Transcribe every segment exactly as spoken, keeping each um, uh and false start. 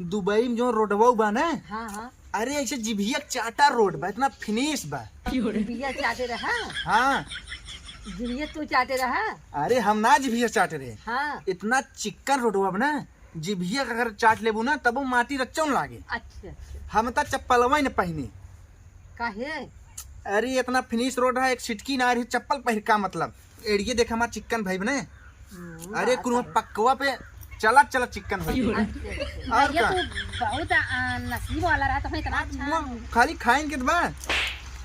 दुबई में जो रोडवा बा ना, हाँ, हाँ। अरे, ऐसे जिभिया चाटा रोड बा, इतना फिनिश बा। जिभिया चाटे रहा? हाँ। जिभिया तू चाटे रहा? अरे, हम ना जिभिया चाटे रहे। हाँ। इतना चिक्कन रोडवा बा ना, जिभिया का अगर चाट लेबू ना, तबो माटी रच्चौन लागे। अच्छा, अच्छा। हम त चप्पलवा ही न पहिनी। काहे? अरे, इतना फिनिश रोड है, एक सिटकी ना रही, चप्पल पहिर का मतलब? एड़िए देख हमार चिक्कन भइब ने। हम्म, अरे, बात कुनो है। पक्कवा पे चलत चलत चिक्कन होइ गई। अच्छा, अच्छा। और भैया, का? तू बहुत, आ, नसीब वाला रहा, तो इतना अच्छा। वो खाली खाइन के त बा।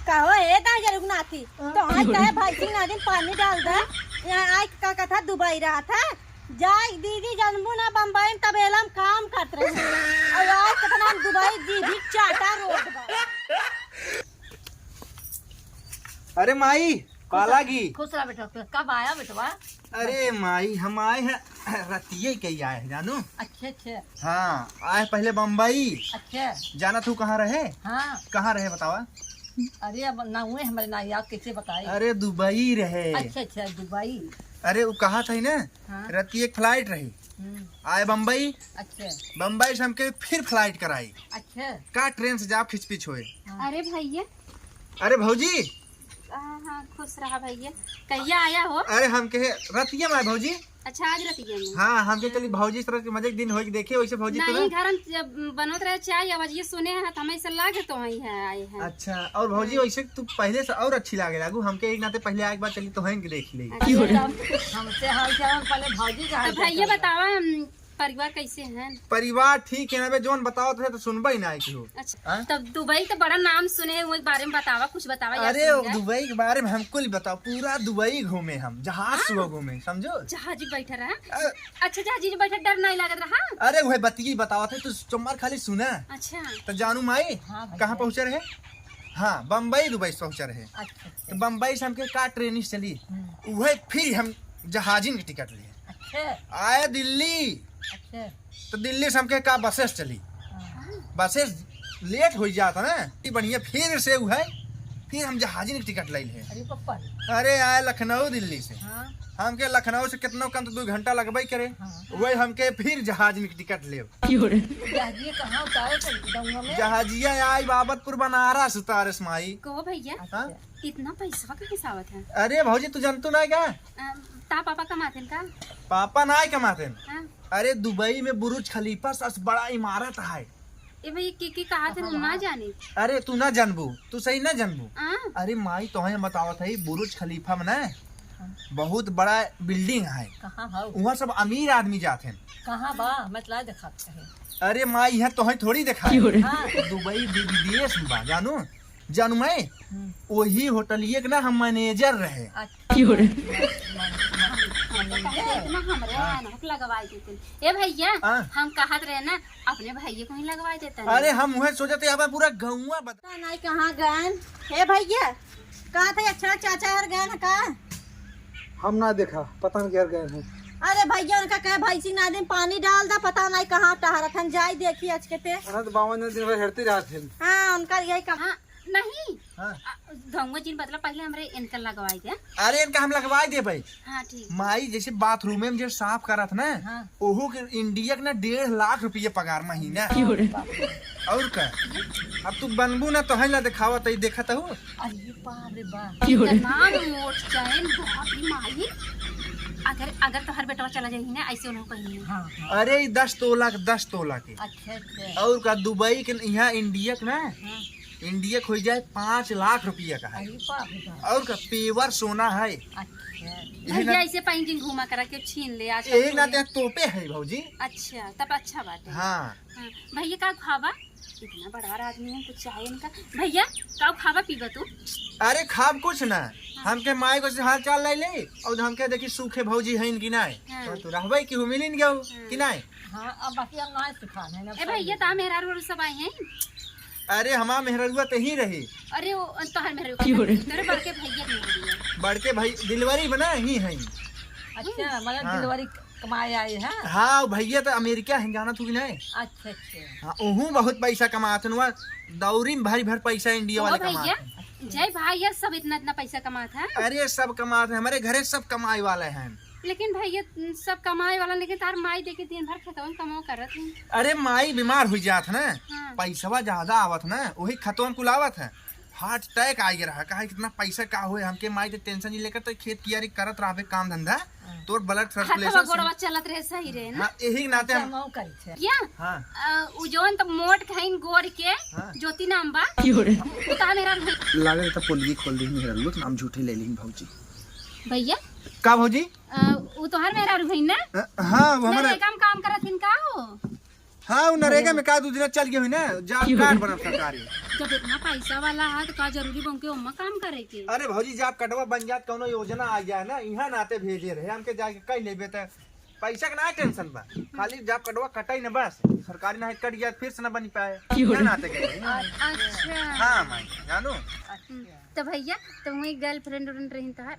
कहो, ए दाई रघुनाथी, हाँ। तो आज काहे भैंसी ना दिन पानी डाल दे? यहाँ आए का कथा दुबई रहा था, जाए दीदी जनमू ना बम्बई में तबेला में काम करत रहे। और आज कितना दुबई जी भी चाटा रोड बा। अरे माई, खुश पाला रह, की। खुश रह बेटा, तू कब आया बेटवा? अरे माई, हम आए हैं, रतिये के ही आए हैं, जानू। अच्छा, अच्छा। हाँ, आए पहले बम्बई। अच्छा। जाना तू कहाँ रहे? हाँ। कहाँ रहे बतावा? अरे अब ना हुए हमारे ना याद, कैसे बताए? अरे दुबई रहे। अच्छा, अच्छा, दुबई। अरे वो कहा था ही ना, हाँ। रतिये एक फ्लाइट रही। हम्म। आए बम्बई। अच्छा। बम्बई से हमके फिर फ्लाइट कराई। अच्छा। का ट्रेन से जाओ खिचपिच होए। हाँ। अरे भैया। अरे भौजी। हाँ, हाँ, खुश रहा भैया। कहिया आया हो? अरे हमके रतिया में आए भौजी। अच्छा, आज रतिया में। हाँ, हमके हाँ। कल भौजी से रतिया मजे के दिन होए के देखे, वैसे भौजी नहीं, तुम्हें घर हम जब बनत रहे चाय, आवाज ये सुने हैं, तो हमें ऐसा लागे तो वहीं है, आए हैं। अच्छा, और भौजी हाँ। वैसे तू पहले से और अच्छी लागे लागू, हमके एक नाते पहले आए के बाद चली तो हैं देख ले। अच्छा, तब हमसे हाल चाल पहले भौजी का हाल तो चाल भैया चल रहा। बतावा, हम परिवार कैसे हैं? परिवार ठीक है ना बे, जोन बतावत रहे तो सुनबे ही ना है केहू। अच्छा, हाँ? तब दुबई तो बड़ा नाम सुने हैं, वही बारे में बतावा, कुछ बतावा यार अरे, सुन जाए। दुबई के बारे में हम कुल बताओ, पूरा दुबई घूमे हम, जहाज हाँ? से घूमे, समझो? जहाज में बैठा रहा? अ- अच्छा, जहाज में बैठा डर नहीं लगत रहा? अरे, वही बतिये बतावत है, तू चुम्मार खाली सुना। अच्छा। तो जानू माई, हाँ भैया। कहाँ पहुँचे रहे? हाँ, बम्बई दुबई से पहुँचे रहे। अच्छा, अच्छा। तो बम्बई से हमके का ट्रेन से चली, हम्म। वही फिर हम जहाजिन के टिकट लिए। अच्छा। आए दिल्ली। अच्छा। तो दिल्ली से हमके का बसेस चली। हाँ। बसेस लेट हो जाता ना, ये बढ़िया फिर से उ है, फिर हम जहाजिन के टिकट ले है। अरे पप्पा। अरे आए लखनऊ दिल्ली से। हाँ। हमके लखनऊ से कितनो कम तो दो घंटा लगबे करे। हाँ। वही हमके फिर जहाजिन के टिकट लेब। जहाजिया कहाँ उतारे थे? गंगा में? जहाजिया आई बाबतपुर बनारस उतारे से माई। कहो भैया, हाँ? इतना पैसा कहाँ से आवत है? अरे भौजी तू जानतू ना का? अ, ता पापा कमातेन का? पापा नाय कमातेन। हाँ। अरे दुबई में बुरुज खलीफा सबसे बड़ा इमारत है। ए भाई, के, के कहा थे, हम ना जानी। अरे तू ना जानबू, तू सही ना जानबू। हाँ। अरे माई, तोहे हम बतावत है, बुरुज खलीफा में ना हाँ। बहुत बड़ा बिल्डिंग है। कहाँ है? वहाँ सब अमीर आदमी जात हैं। कहाँ बा? मतलब दिखाते हैं। अरे माई, यहाँ तोहे थोड़ी देखा है। हाँ। दुबई वि-, विदेश में बा, जानू? जानू मैं? हम्म। वही होटलिए के ना हम मैनेजर रहे। अच्छा। इतना हमरे हाँ। यहाँ ना लगवाई देते। ए भैया, हाँ। हम कहत रहे ना, अपने भैया को ही लगवाई देते हैं। अरे हम वह सोचते हैं, अब पूरा गौवा बता। पता नहीं कहाँ गए। हे भैया, कहा था अच्छा चाचा यार गए ना का? हम ना देखा, पता नहीं यार गए हैं। अरे भैया, उनका कहे भैंसी ना दिन पानी डाल दा, पता नहीं कहाँ टहरत हन, जाई देखी आज के ते। अरे तो बावन दिन भर हेरते रहत हैं। हाँ, उनका यही काम। हाँ, नहीं। हाँ। आ, गौवा जिन बतला पहले हमरे इनका लगवाई दे। अरे इनका हम लगवाई दे भाई। हाँ, ठीक। माई जैसे बाथरूम में जो साफ करत ना, हाँ। ओहू के इंडिया के ना डेढ़ लाख रुपये पगार महीना। क्यों रे? और का? अब तू बनबू ना तो है ना दिखावा तई देखत हूँ। अरे बाप रे बाप। क्यों रे? इतना मोट चैन, बाप रे माई। अगर, अगर तोहर बेटवा चला जाई ना, ऐसे उन्हों कहीं। हाँ, हाँ। अरे ई दस तोला के, दस तोला के। अच्छा, अच्छा। और का दुबई के यहाँ इंडिया के ना, हाँ। इंडिया के हो जाए पाँच लाख रुपया का है। अरे बाप रे बाप। और का पेवर सोना है। अच्छा। यही ना भैया ऐसे पाइन जिन घूमा करा के छीन ले आज यही तोपे है भौजी। अच्छा, तब अच्छा बात है। हाँ। हाँ। भैया का खावा? इतना बड़ा आदमी है, कुछ चाहे इनका। भैया, का खावा पीवा तू? अरे खाब कुछ ना, हाँ। हमके माई को से हाल चाल ले ले और हमके देखी सूखे भौजी है इनकी नाय। हाँ। तो तू रहबे की हूँ मिलिन गयो हाँ। कि नाय? हाँ, अब बाकी हम ना सुखान है ना। ए भैया, ता मेहरारू वारू सब आए हैं? अरे हमार मेहरारुआ तो ही रही। अरे वो तोहर मेहरारू क्यों रे? तेरे बड़के भैया के मेहरारू है। बड़के भाई डिलीवरी बना ही है। अच्छा, मतलब हाँ। डिलीवरी कमाए आए हैं? हाँ, भैया तो अमेरिका है, जाना तू कि नहीं? अच्छा, अच्छा। हाँ, ओहू बहुत पैसा कमाते हैं, दौरी में भारी भर पैसा इंडिया वाले कमाते हैं। जय भाई, यार सब इतना इतना पैसा कमाते हैं। अरे सब कमाते हैं, हमारे घरे सब कमाए वाले हैं। लेकिन भैया, सब कमाए वाला, लेकिन तार माई देखी दिन भर खेतवन कमाओ करत है। अरे माई बीमार हुई जात है ना, हाँ। पैसवा ज्यादा आवत ना, वही खतवन कुल आवत है। हार्ट अटैक आ गया रहा, कहा कितना पैसा का होए, हमके माई तो टेंशन नहीं लेकर तो खेत कियारी करत रहबे काम धंधा, हाँ। तोर ब्लड हाथवा सर्कुलेशन गोड़वा चलत रहे सही रहे ना। हाँ, यही के नाते हम कमाओ करी छे। क्या? हाँ। अ, उ जौन त मोट खाइन गोर के, हाँ। ज्योति नाम बा। क्यों रे? उ ता मेरा भाई। लागे त पोलिये खोल दी मेरा, लो नाम झूठे ले ली भौजी। भैया? का भौजी? अ, उ तोहर मेहरारू हईन ना? अ, हाँ, वो हमारा नरेगा में काम करत हिन का हो? हाँ, वो नरेगा में का दू दिन चल गए हुई ना, जॉब कार्ड बनल सरकारी। जब इतना पैसा वाला है तो का जरूरी बा उनके ओमा काम करे के? अरे भौजी, जॉब कार्डवा बन जात, कौनो योजना आ गया है ना, यहाँ नाते भेजे रहे, हमके जाके कह लेबे त पैसा के ना टेंशन बा, खाली जॉब कार्डवा कटाई ना बस, सरकारी ना है, कट गया फिर से ना बनी पाए, यहाँ नाते के रहे। अच्छा। हाँ माई, जानू। हम्म। तो भैया, तो वही गर्लफ्रेंड उर्लफ्रेंड रही तो है?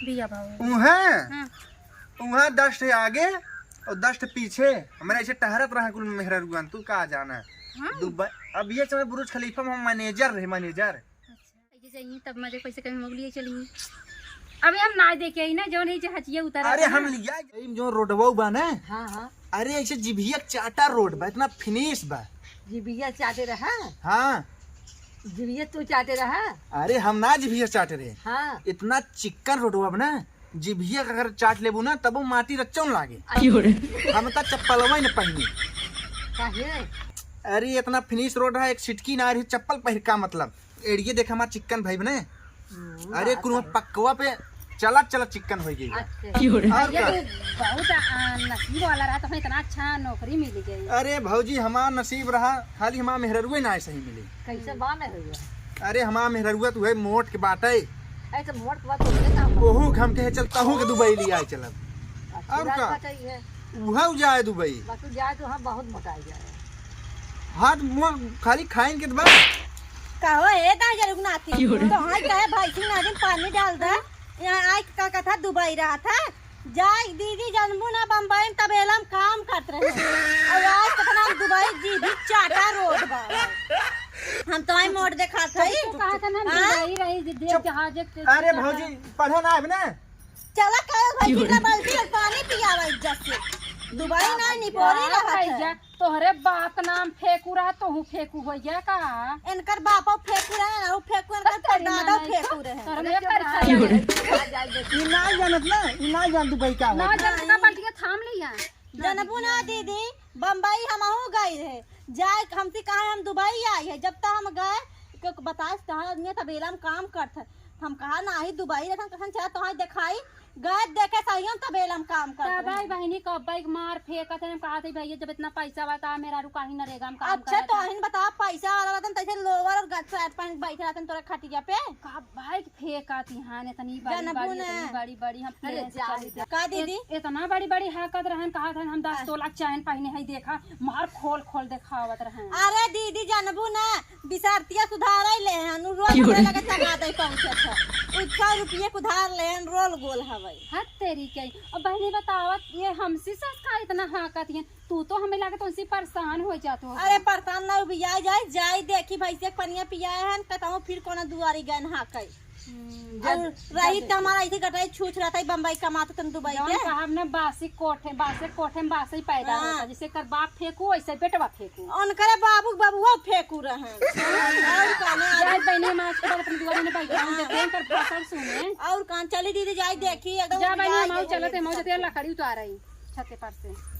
बिया भाव। उहे? हाँ। उहे दस ठे आगे और दस ठे पीछे। हमारे ऐसे टहरत रहा कुल मेहररुआन, तू का जाना? हाँ। दुबई, अब ये समय बुर्ज खलीफा में मैनेजर रहे, मैनेजर। अच्छा, ऐसे चाहिए तब मजे पैसे कहीं मोगलिए चलिए। अबे हम ना देखे ही ना, जौन ही जहाजिया उतारा अरे था हम ना। लिया, जो रोडवा बा ना। हाँ, हाँ। अरे ऐसे जिभिया चाटा रोड बा, इतना फिनिश बा। जिभिया चाटे रहा? हाँ। जिभिया तू चाटे रहा? अरे हम ना जिभिया चाटे रहे। हाँ। इतना चिक्कन रोडवा बा ना, जिभिया अगर चाट लेबू ना तबो माटी रच्चौन लागे। अच्छा। हम त चप्पलवा ही न पहनी। काहे? अरे इतना फिनिश रोड है, एक सिटकी ना रही चप्पल पहिर का मतलब। एड़िए देख हमार चिक्कन भाई बने। हम्म, अरे बात कुनो है। पक्कवा पे चलत चलत चिक्कन हो गई। अच्छा। और ये का? तो बहुत, आ, नसीब वाला रहा, तो इतना अच्छा नौकरी मिल गई। अरे भौजी, हमार नसीब रहा, खाली हमार मेहररुए ना सही मिली। कैसे बा मेहररुआ? अरे हमार मेहररुआ तो है मोट के बाटे। ऐसे मोट के बात तो बोले ना हम। ओहू के हम कहे चल तहू के दुबई ले आए चलब। अच्छा, और बात का? बताइए। उहे उ जाए दुबई। बस उ जाए तो हम बहुत मोटाई जाए। हाथ मुंह खाली खाइन के त बा। कहो ए दाई जरुक नाती। क्यों रे? तो हाय कहे भाई सिंह नागिन पानी डाल दे। यहाँ आए का कथा दुबई रहा था। जाए दीदी जनबू ना बम्बई में तबेला में काम करत रहे। और आज कितना हम दुबई जी भी चाटा रोड बा। हम तो आई मोड़ देखा था। तभी तो कहा था ना, हाँ? दुबई रही, जे देश चुप। जहाज एक अरे भौजी, पढ़े ना आवे ना? चला कल भाई क्यों रे? कितना बाल्टी और पानी पियावा इज्जत से। दुबई ना निपोरी रहा था। तोहरे बाप नाम फेंकू रहा, तोहू फेंकू हो गया का? इनकर बापो फेंकू रहे ना, वो फेंकू, इनकर तब तेरी परदादा माँ फेंकू रहे। तोहरे ये कर खाया। ई ना जानत ना, ई ना जान दुबई का ना होता। जानत का बाल्टी के थाम लिया। जनबू ना दीदी, बम्बई हमहू गई रहे। जाए हमसे कहा हम दुबई आई है, जब तक हम गए, क्यों बताए कहा आदमी तबेला में काम करत है। हम कहा नाही दुबई रहन, कसन चला तोहाई देखाई, गए देखे सही हम तबेला में काम करत तब रहे। भाई बहिनी कब भाई मार फेंकत है, हम कहा थे भैया जब इतना पैसा बा त मेहरारू काहे नरेगा में काम अच्छा, करत तो है? अहिन बता पैसा वाला रहतन तैसे लोवर और गट शर्ट पहन के बैठे रहतन तोरा खटिया पे। का भाई फेंकत यहाँ इतनी बड़ी जनबू बड़ी, ने। इतनी बड़ी बड़ी हम अरे प्लेन से जा, चली जा। का दीदी? इत-, इतना बड़ी बड़ी हाकत रहन, कहा था हम दस आ। तोला के चैन पहने है, देखा मार खोल खोल देखावत रहन। अरे दीदी जनबू ना, बिसारतिया सुधारै लेहन, उ रोज क्यों रे? हमरा लगे चढ़ा दे पहुंचत है। उ सौ रुपये के उधार लेहन, रोल गोल हवै। हद तेरी के। अब बहिनी बतावत, ये हमसी सस का इतना हाँकत हियन? तू तो हमें लागत उनसे परेशान हो जात हो। अरे परेशान ना, उबिया जाए, जाए देखी भैंसिया के पनिया पियाए हन, कतहूँ फिर कोनो दुआरी गए हाँकै। हम्म, और जब, रही जब त हमारा ऐसे गटाई छूछ रहता है, बम्बई कमात तन दुबई जौन के। साहब ने बासी कोठे, बासे कोठे में बासे ही पैदा हाँ। होता, जैसे कर बाप फेंकू, वैसे बेटवा फेंकू। उनकरे बाबू के बबुआ फेंकू रहन। और कहने जाए बहनी, हम आज के बाद अपने दुआरे में बैठे हम हाँ। देखते हैं, कर भाषण सुने। और कहाँ चली दीदी, जाए देखी, एकदम जा बहनी, उबिया हम आऊ जाए चलत है, मऊ देखी। जते लकड़ी उतारे छते पर से।